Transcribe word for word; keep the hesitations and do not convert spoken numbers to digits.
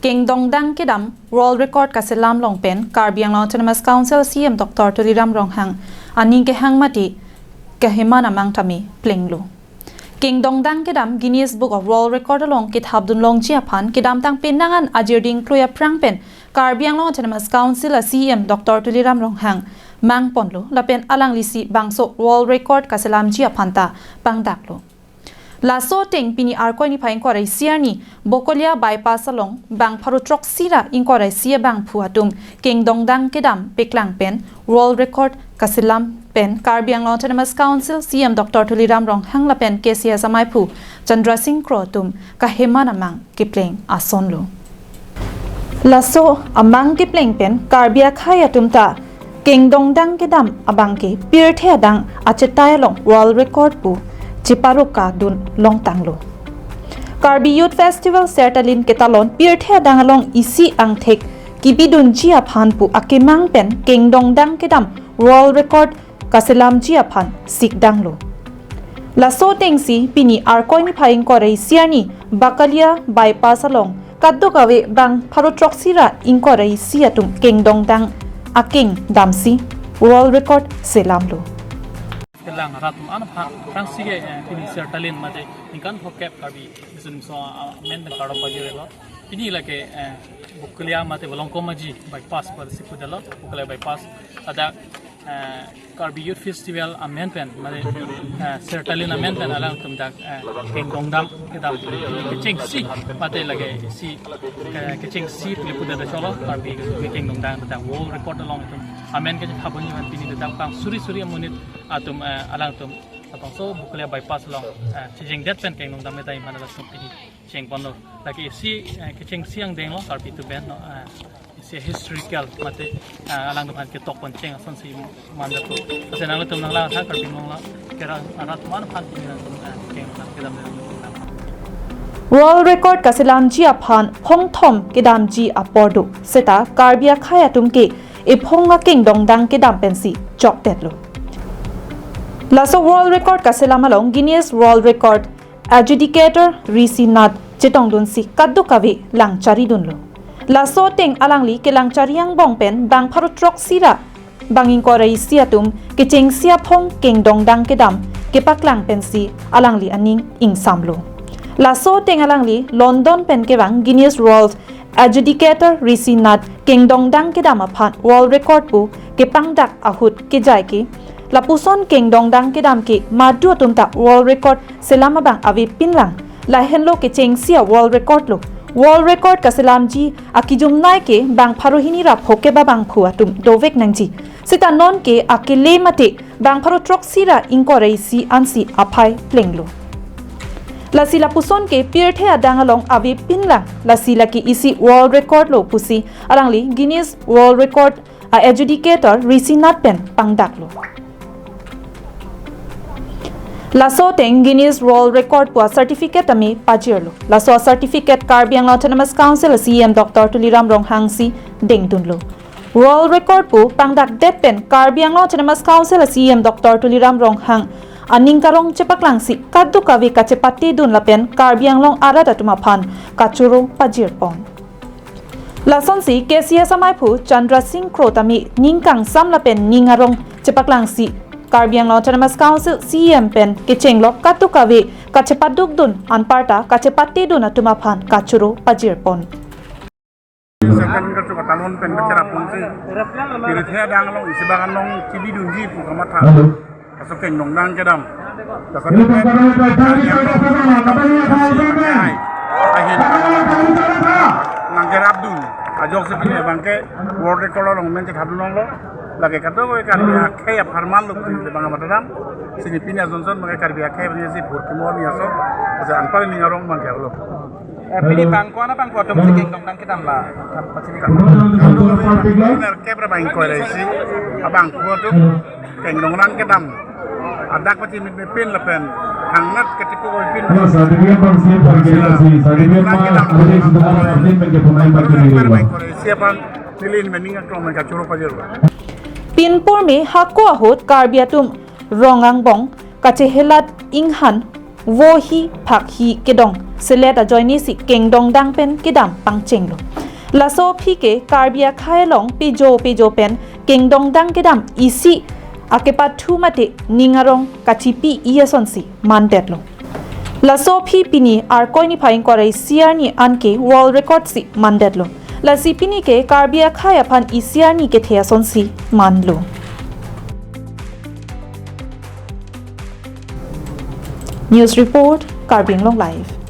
Kengdongdang kedam world record kaselam along pen Karbi Anglong Autonomous Council C E M Doctor Tuliram Ronghang aning kehang mate keheman amang tame plenglo. Kengdongdang kedam Guinness Book of World Record along kethapdun longji aphan kedamtang penang an ajirding klui aphrang pen Karbi Anglong Autonomous Council a C E M Doctor Tuliram Ronghang mangponlo lapen alanglisi bangso world record kaselamji aphan ta pangdaklo. Laso ateng pini Arkoi niphai ingkoi ra isi arni Bokolia bypass along bang pharo throksi ra ingkoi ra isi abangphu atum kengdongdang kedam paklang pen world record kaselam pen Karbi Anglong Autonomous Council C E M Doctor Tuliram Ronghang lapen K C S amaiphu Chandra Singh Kro atum keheman amang kepleng asonlo. Laso amang kepleng pen Karbi akhei atum ta kengdongdang kedam abangke pirthe adang achetai along world record pu cheparokadun longtanglo. Karbi Youth Festival Sertalin ketalon pirthe adang along isi angthek kebidunji aphan pu akemang pen kengdongdang kedam world record kaselamji aphan sikdanglo. Laso atengsi pini Arkoi niphai ingkoi ra isi arni Bokolia bypass along kadokave bang pharo throksi ra ingkoi ra isi atum kengdongdang akeng damsi world record selamlo. Kelang rat atum aphan aphrangsi ke, eh, pini Sertalin mate ningkan phokep Karbi Riso Nimso, ah, amen pen kardom pajirlo. Pini lake, eh, Bokolia mate Bolongkomaji bypass pu si pudetlo, Bokolia bypass. Ladak, eh, Karbi Youth Festival amen pen mate, eh, Sertalin amen pen alangtum dak, eh, kengdongdang kedam kechengsi mate lake isi, eh, kechengsi pili pudet cholo Karbi kengdongdang dak world record along itum amen kechethapdun iman pini dak bang suri suri amonit atum, eh, alangtum labangso Bokolia bypass along, eh, chejengdet pen kengdongdang kedam iman alangtum pini chengponlo. Lake isi, eh, kechengsi angdenglo Karbi atum pen, no, eh, isi historical mate, eh, alangtum aphan ketokpon cheng asonsi mandetpo. Laso nanglitum nanglang tha Karbi Anglong la kerang arat atum aphan pini alangtum, eh, kengdongdang kedam. World record kaselamji aphan phongthom kedamji apor do. Seta Karbi akhei atum ke ephong akengdongdang kedam pensi chokdetlo. Laso world record kaselam along Guinness World Record adjudicator Rishi Nath chetongdunsi kadokave langcharidunlo. Laso ateng alangli kelangchari angbong pen bang pharo throksi ra bang ingkoi ra isi atum kechengsi aphong kengdongdang kedam kepaklang pensi alangli aning ingsamlo. Laso ateng alangli London pen kevang Guinness World adjudicator Rishi Nath kengdongdang kedam aphan world record pu kepangdak ahut kejai ke lapuson kengdongdang kedam ke madu atum ta world record selam abang avepinlang. Lahenlo kechengsi a world record lo. World record kaselamji akijumnai ke bang pharo hini ra phokep abangphu atum dovek nangji. Seta non ke akele mate bang pharo throksi ra ingkoi ra isi ansi aphai plenglo. Lasi lapuson ke pirthe adang along avepinlang, lasi lake isi world record lo pusi alangli Guinness World Record a adjudicator Rishi Nath pen pangdaklo. Laso ateng Guinness World Record pu a certificate tame pajirlo. Laso a certificate Karbi Anglong Autonomous Council C E M Doctor Tuliram Ronghang si dengdunlo. World record pu pangdakdet pen Karbi Anglong Autonomous Council C E M Doctor Tuliram Ronghang aning karong chepaklangsi kadokave kachepatedun lapen Karbi Anglong arat atum aphan kachoro pajirpon. Lasonsi K C S amaiphu Chandra Singh Kro tame ning kangsam lapen ning arong chepaklangsi Karbi Anglong Autonomous Council C E M pen kechenglo kadokave kachepatdukdun anparta kachepatedun atum aphan kachoro pajirpon. Second kachoro talon pen kacheraponsi pirthe adang along isi bang anong kebidunji pu kamatha. Halo. Laso kengdongdang kedam. Laso ini pen pembangunan dari Jakarta sana, katanya saya ini. Ahin. Nangkerapdun. Ajoksi pini abangke world record along men chetapdun longlo. Lake kadokave Karbi akhei apharman lo pini bang amat kedam. Sini pini ason son abangke Karbi akhei abangke si bhur kimo ni ason. Asa anpar ning arong abangke lo. Eh, pini bang ko-an abangphu atum si kengdongdang kedam la, kam pachini kam. Nerkep ra bang ingkoi ra isi abangphu atum kengdongdang kedam. Adak pachimit mepin lapen hangnat ketiku mepin. Halo, certificate bang siap bang kita sih. Certificate bang ada yang sudah ada yang bang kita punya bang kita. Bang ingkoi ra isi aphan neli mening aklong bang kachoro pajirlo. Pinpur me hako ahut Karbi atum rong angbong kachehelat inghan vohi phakhi kedong selet ajoinesi kengdongdang pen kedam pangchenglo. Laso aphi ke Karbi akhei along pejo pejo pen kengdongdang kedam isi akepathu mate ning arong kachipi-i asonsi mandetlo. Laso aphi pini Arkoi niphai ingkoi ra isi arni anke world record si mandetlo. Lasi pini ke Karbi akhei aphan isi arni kethe asonsi manlo. News report, Karbi Anglong Live.